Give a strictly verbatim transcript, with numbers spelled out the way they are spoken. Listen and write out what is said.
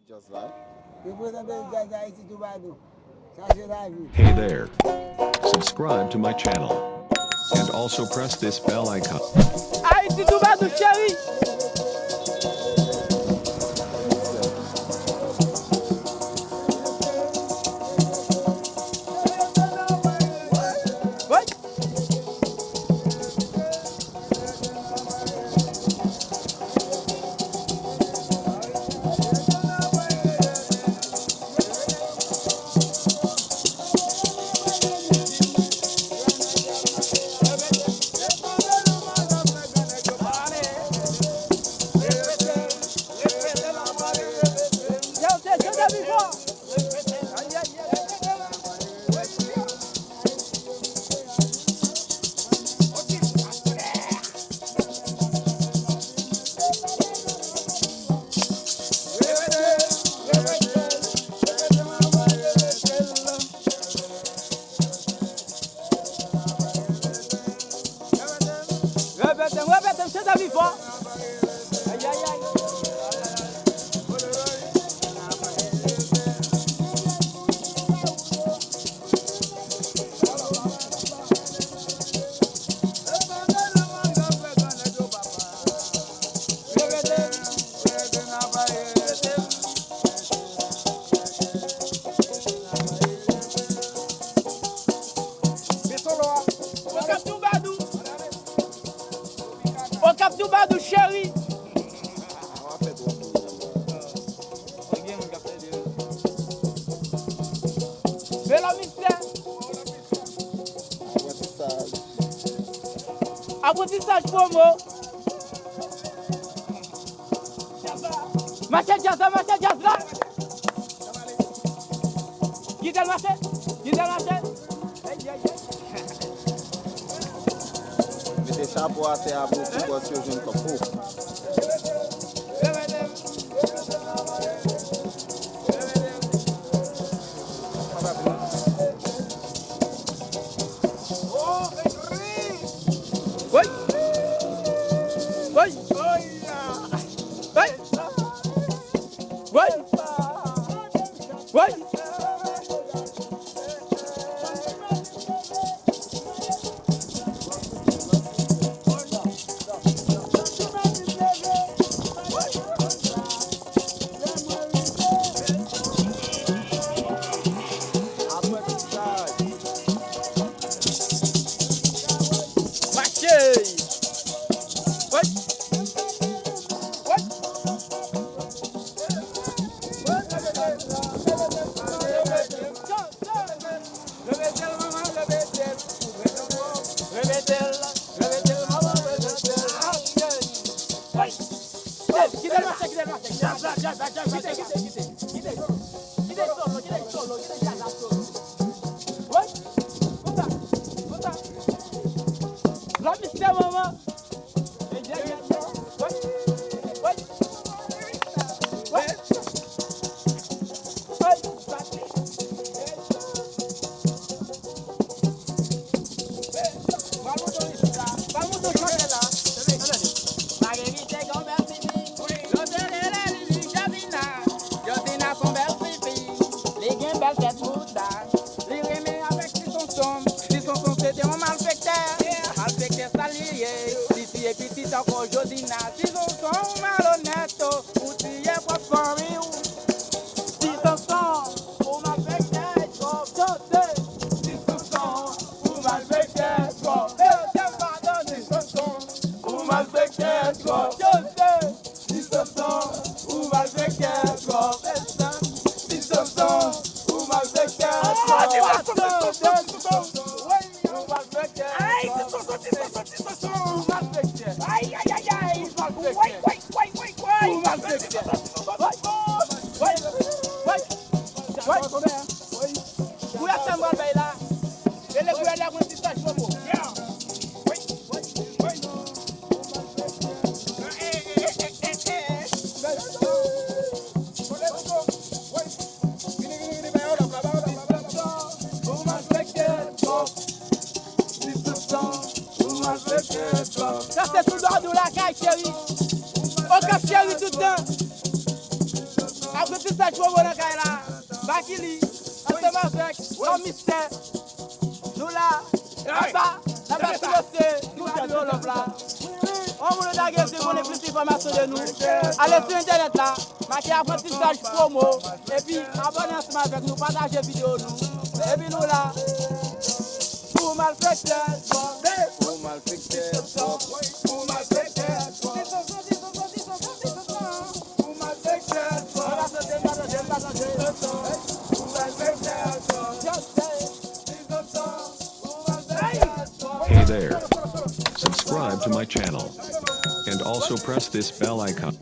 Just like. Reprezante djaz Ayiti toubadou. Sa se lavi. Hey there. Subscribe to my channel. And also press this bell icon. Ayiti toubadou cheri. Woy. Repete, repete, chante pi fò. Ay, ay, ay. Okap Toubadou. Okap Toubadou cheri. Melo mistè. Aprantisaj. Aprantisaj pwomo. Mache djaz la, mache djaz la. Kite l mache, kite l mache. Mete chapo atè a pou ti bòs yo jwenn kòb pou. Woy! Woy! Woy! Woy! Woy! Mache! Woy! Woy! Repete l, manman, repete l. Repete l, repete l, manman, repete l. Ay, ay. Kite, kite l mache, kite l mache. Jazz la, jazz la, jazz la, jazz la. Kite, kite, kite, kite. Kite solo, kite solo, kite jazz la solo. Woy, konsa, konsa. Lòt mistè, manman. Li gen bèl tèt bouda, li renmen avèk Ti Sonson. Ti Sonson se te yon malfektè. Malfektè sa li ye. Li tiye pitit ankò jodi n a. Ti Sonson ou malonèt, ou tiye pwòp fanmi w. Ti Sonson, ou malfektè twòp. Chante. Ti Sonson, ou malfektè twòp. Dezyèm padan, Ti Sonson, ou malfektè twòp. Chante. Ti Sonson, ou malfektè twòp. Ti Sonson, ou malfektè twòp. Ah, Ti Sonson, Ti Sonson, Ti Sonson. Ou malfektè twòp. Ay, Ti Sonson, Ti Sonson, Ti Sonson. Ou malfektè. Ay, ay, ay, ay. Ou malfektè. Woy, woy, woy, woy, woy. Ou malfektè. Woy, woy, woy. Woy. Koulè sa m pral bay la. Rele koulè la, mwen ti staj pwopo. Sa se Toubadou lakay, cheri. Okap cheri tout tan. Apre ti Sèch Wobo nan kay la. Bakili, ansanm avèk Lòm Mistè. Nou la. Napa, napa sou dosye. Nou ka di yo lòv la. On moun nou ta gen vle konnen plis enfòmasyon de nou, ale sou entènèt la, make Aprantisaj Pwomo, epi abòne ansanm avèk nou, pataje videyo nou. Epi nou la. Pou malfektè, pou malfektè, pou malfektè, pou malfektè. Hey there. Subscribe to my channel. And also press this bell icon.